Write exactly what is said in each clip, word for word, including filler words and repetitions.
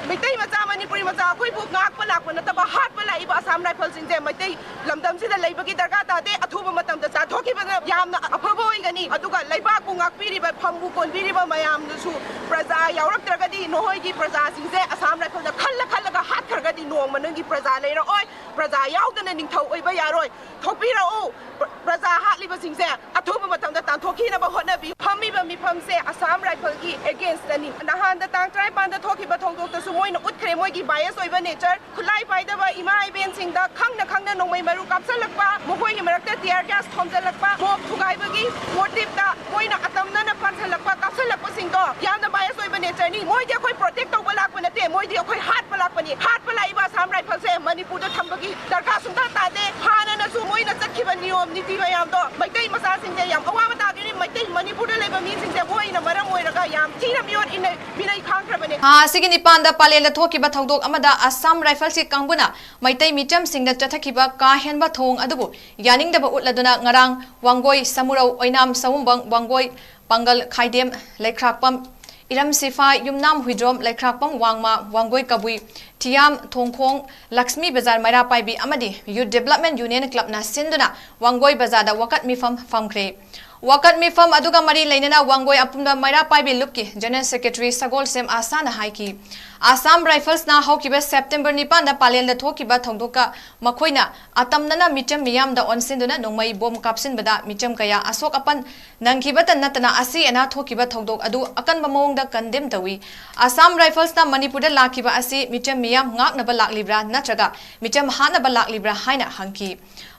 ꯃꯩꯇꯩ ꯃꯆꯥ, ꯃꯅꯤꯄꯨꯔꯤ ꯃꯆꯥ ꯑꯩꯈꯣꯏꯕꯨ ꯉꯥꯛꯄ ꯂꯥꯛꯄ ꯅꯠꯇꯕ ꯍꯥꯠꯄ ꯂꯥꯛꯏꯕ ꯑꯁꯥꯝ ꯔꯥꯏꯐꯜꯁꯤꯡꯁꯦ ꯃꯩꯇꯩ ꯂꯝꯗꯝꯁꯤꯗ ꯂꯩꯕꯒꯤ ꯗꯔꯀꯥꯔ ꯇꯥꯗꯦ꯫ ꯑꯊꯨꯕ ꯃꯇꯝꯗ ꯆꯥꯊꯣꯛꯈꯤꯕꯅ ꯌꯥꯝꯅ ꯑꯐꯕ ꯑꯣꯏꯒꯅꯤ꯫ ꯑꯗꯨꯒ ꯂꯩꯕꯥꯛꯄꯨ ꯉꯥꯛꯄꯤꯔꯤꯕ, ꯐꯝꯕꯨ ꯀꯣꯟꯕꯤꯔꯤꯕ ꯃꯌꯥꯝꯗꯨꯁꯨ ꯄ꯭ꯔꯖꯥ ꯌꯥꯎꯔꯛꯇ꯭ꯔꯒꯗꯤ, ꯅꯈꯣꯏꯒꯤ ꯄ꯭ꯔꯖꯥꯁꯤꯡꯁꯦ ꯑꯁꯥꯝ ꯔꯥꯏꯐꯜꯗ ꯈꯜꯂ ꯈꯜꯂꯒ ꯍꯥꯠꯈ꯭ꯔꯒꯗꯤ ꯅꯣꯡꯃ ꯅꯪꯒꯤ ꯄ꯭ꯔꯖꯥ ꯂꯩꯔꯛꯑꯣꯏ꯫ ꯄ꯭ꯔꯖꯥ ꯌꯥꯎꯗꯅ ꯅꯤꯡꯊꯧ ꯑꯣꯏꯕ ꯌꯥꯔꯣꯏ꯫ ꯊꯣꯛꯄꯤꯔꯛꯎ꯫ ꯄ꯭ꯔ-, ꯄ꯭ꯔꯖꯥ ꯍꯥꯠꯂꯤꯕꯁꯤꯡꯁꯦ ꯑꯊꯨꯕ ꯃꯇꯝꯗ ꯇꯥꯟꯊꯣꯛꯈꯤꯅꯕ ꯍꯣꯠꯅꯕꯤꯌꯨ꯫ ꯐꯝꯃꯤꯕ ꯃꯤꯐꯝꯁꯦ ꯑꯁꯥꯝ ꯔꯥꯏꯐꯜꯒꯤ against ꯇꯅꯤ꯫ ꯅꯍꯥꯟꯗ ꯇꯥꯡ ꯇꯔꯥꯅꯤꯄꯥꯟꯗ ꯊꯣꯛꯈꯤꯕ ꯊꯧꯗꯣꯛꯇꯁꯨ ꯃꯣꯏꯅ ꯎꯠꯈ꯭ꯔꯦ ꯃꯣꯏꯒꯤ bias ꯑꯣꯏꯕ nature꯫ ꯈꯨꯠꯂꯥꯏ ꯄꯥꯏꯗꯕ ꯏꯃꯥ ꯏꯕꯦꯟꯁꯤꯡꯗ ꯈꯪꯅ ꯈꯪꯅ ꯅꯣꯡꯃꯩ ꯃꯔꯨ ꯀꯥꯞꯁꯤꯜꯂꯛꯄ, ꯃꯈꯣꯏꯒꯤ ꯃꯔꯛꯇ tear gas ꯊꯣꯝꯖꯤꯜꯂꯛꯄ, ꯃꯣꯞ ꯊꯨꯒꯥꯏꯕꯒꯤ motive ꯇ ꯃꯣꯏꯅ ꯑꯇꯝꯅꯅ ꯄꯥꯟꯁꯤꯜꯂꯛꯄ, ꯀꯥꯞꯁꯤꯜꯂꯛꯄꯁꯤꯡꯗꯣ ꯌꯥꯝꯅ bias ꯑꯣꯏꯕ nature ꯅꯤ꯫ ꯃꯣꯏꯗꯤ ꯑꯩꯈꯣꯏ protect ꯇꯧꯕ ꯂꯥꯛꯄ ꯅꯠꯇꯦ, ꯃꯣꯏꯗꯤ ꯑꯩꯈꯣꯏ ꯍꯥꯠꯄ ꯂꯥꯛꯄꯅꯤ꯫ ꯍꯥꯠꯄ ꯂꯥꯛꯏꯕ ꯑꯁꯥꯝ ꯔꯥꯏꯐꯜꯁꯦ ꯃꯅꯤꯄꯨꯔꯗ ꯊꯝꯕꯒꯤ ꯗꯔꯀꯥꯔ ꯁꯨꯡꯇꯥ ꯇꯥꯗꯦ꯫ ꯍꯥꯟꯅꯅꯁꯨ ꯃꯣꯏꯅ ꯆꯠꯈꯤꯕ ꯅꯤꯌꯣꯝ ꯅꯤꯇꯤ ꯃꯌꯥꯝꯗꯣ ꯃꯩꯇꯩ ꯃꯆꯥꯁꯤꯡꯁꯦ ꯌꯥꯝ ꯑꯋꯥꯕ ꯇꯥꯗꯣꯏꯅꯤ꯫ ꯃꯩꯇꯩ ꯃꯅꯤꯄꯨꯔꯗ ꯂꯩꯕ ꯃꯤꯁꯤꯡꯁꯦ ꯃꯣꯏꯅ ꯃꯔꯝ ꯑꯣꯏꯔꯒ ꯌꯥꯝ ꯊꯤꯅ ꯃꯤꯑꯣꯠ ꯏꯟꯅ ꯃꯤꯅꯩ ꯈꯥꯡꯈ꯭ꯔꯕꯅꯦ꯫ ꯊꯥ ꯑꯁꯤꯒꯤ ꯅꯤꯄꯥꯟꯗ ꯄꯥꯂꯦꯜꯗ ꯊꯣꯛꯈꯤꯕ ꯊꯧꯗꯣꯛ ꯑꯃꯗ ꯑꯁꯥꯝ ꯔꯥꯏꯐꯜꯁꯀꯤ ꯀꯥꯡꯕꯨꯅ ꯃꯩꯇꯩ ꯃꯤꯆꯝꯁꯤꯡꯗ ꯆꯠꯊꯈꯤꯕ ꯀꯥ ꯍꯦꯟꯕ ꯊꯧꯑꯣꯡ ꯑꯗꯨꯕꯨ ꯌꯥꯅꯤꯡꯗꯕ ꯎꯠꯂꯗꯨꯅ ꯉꯔꯥꯡ ꯋꯥꯡꯒꯣꯏ, ꯁꯃꯨꯔꯧ, ꯑꯣꯏꯅꯥꯝ, ꯁꯋꯨꯝꯕꯪ, ꯋꯥꯡꯒꯣꯏ, ꯄꯥꯡꯒꯜ, ꯈꯥꯏꯗꯦꯝ, ꯂꯩꯈ꯭ꯔꯥꯛꯄꯝ, ꯏꯔꯝ ꯁꯤꯐꯥꯏ, ꯌꯨꯝꯅꯥꯝ ꯍꯨꯏꯗ꯭ꯔꯣꯝ, ꯂꯩꯈ꯭ꯔꯥꯛꯄꯝ ꯋꯥꯡꯃ, ꯋꯥꯡꯒꯣꯏ ꯀꯕꯨꯏ, ꯊꯤꯌꯥꯝ, ꯊꯣꯡꯈꯣꯡ, ꯂꯛꯁꯃꯤ ꯕꯖꯥꯔ ꯃꯩꯔꯥ ꯄꯥꯏꯕꯤ ꯑꯃꯗꯤ Youth Development Union Club ꯅ ꯁꯤꯟꯗꯨꯅ ꯋꯥꯡꯒꯣꯏ ꯕꯖꯥꯔꯗ ꯋꯥꯀꯠ ꯃꯤꯐꯝ ꯐꯝꯈ꯭ꯔꯦ꯫ ꯋꯥꯀꯠ ꯃꯤꯐꯝ ꯑꯗꯨꯒ ꯃꯔꯤ ꯂꯩꯅꯅ ꯋꯥꯡꯒꯣꯏ ꯑꯄꯨꯟꯕ ꯃꯩꯔꯥ ꯄꯥꯏꯕꯤ ꯂꯨꯞꯀꯤ General Secretary ꯁꯒꯣꯜꯁꯦꯝ ꯑꯁꯥꯅ ꯍꯥꯏꯈꯤ, ꯑꯁꯥꯝ ꯔꯥꯏꯐꯜꯁꯅ ꯍꯧꯈꯤꯕ ꯁꯦꯞꯇꯦꯝꯕꯔ ꯅꯤꯄꯥꯟꯗ ꯄꯥꯂꯦꯜꯗ ꯊꯣꯛꯈꯤꯕ ꯊꯧꯗꯣꯛꯀ ꯃꯈꯣꯏꯅ ꯑꯇꯝꯅꯅ ꯃꯤꯆꯝ ꯃꯤꯌꯥꯝꯗ ꯑꯣꯟꯁꯤꯟꯗꯨꯅ ꯅꯣꯡꯃꯩ ꯕꯣꯝ ꯀꯥꯞꯁꯤꯟꯕꯗ ꯃꯤꯆꯝ ꯀꯌꯥ ꯑꯁꯣꯛ ꯑꯄꯟ ꯅꯪꯈꯤꯕꯇ ꯅꯠꯇꯅ ꯑꯁꯤ ꯑꯅꯥ ꯊꯣꯛꯈꯤꯕ ꯊꯧꯗꯣꯛ ꯑꯗꯨ ꯑꯀꯟꯕ ꯃꯑꯣꯡꯗ condemn ꯇꯧꯏ꯫ ꯑꯁꯥꯝ ꯔꯥꯏꯐꯜꯁꯅ ꯃꯅꯤꯄꯨꯔꯗ ꯂꯥꯛꯈꯤꯕ ꯑꯁꯤ ꯃꯤꯆꯝ ꯃꯤꯌꯥꯝ ꯉꯥꯛꯅꯕ ꯂꯥꯛꯂꯤꯕ꯭ꯔꯥ ꯅꯠꯇ꯭ꯔꯒ ꯃꯤꯆꯝ ꯍꯥꯠꯅꯕ ꯂꯥꯛꯂꯤꯕ꯭ꯔꯥ ꯍꯥꯏꯅ ꯍꯪꯈꯤ꯫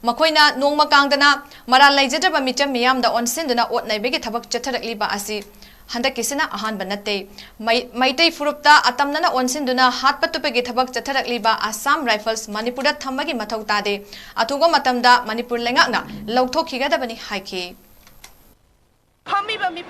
ꯃꯈꯣꯏꯅ ꯅꯣꯡꯃ ꯀꯥꯡꯗꯅ ꯃꯔꯥꯜ ꯂꯩꯖꯗ꯭ꯔꯕ ꯃꯤꯆꯝ ꯃꯤꯌꯥꯝꯗ ꯑꯣꯟꯁꯤꯟꯗꯨꯅ ꯑꯣꯠ ꯅꯩꯕꯒꯤ ꯊꯕꯛ ꯆꯠꯊꯔꯛꯂꯤꯕ ꯑꯁꯤ ꯍꯟꯗꯛꯀꯤꯁꯤꯅ ꯑꯍꯥꯟꯕ ꯅꯠꯇꯦ꯫ ꯃꯩ-, ꯃꯩꯇꯩ ꯐꯨꯔꯨꯞꯇ ꯑꯇꯝꯅꯅ ꯑꯣꯟꯁꯤꯟꯗꯨꯅ ꯍꯥꯠꯄ ꯇꯨꯞꯄꯒꯤ ꯊꯕꯛ ꯆꯠꯊꯔꯛꯂꯤꯕ ꯑꯁꯥꯝ ꯔꯥꯏꯐꯜꯁ ꯃꯅꯤꯄꯨꯔꯗ ꯊꯝꯕꯒꯤ ꯃꯊꯧ ꯇꯥꯗꯦ꯫ ꯑꯊꯨꯕ ꯃꯇꯝꯗ ꯃꯅꯤꯄꯨꯔ ꯂꯩꯉꯥꯛꯅ ꯂꯧꯊꯣꯛꯈꯤꯒꯗꯕꯅꯤ ꯍꯥꯏꯈꯤ꯫ ꯐꯝꯃꯤꯕ ꯃꯤꯐꯝ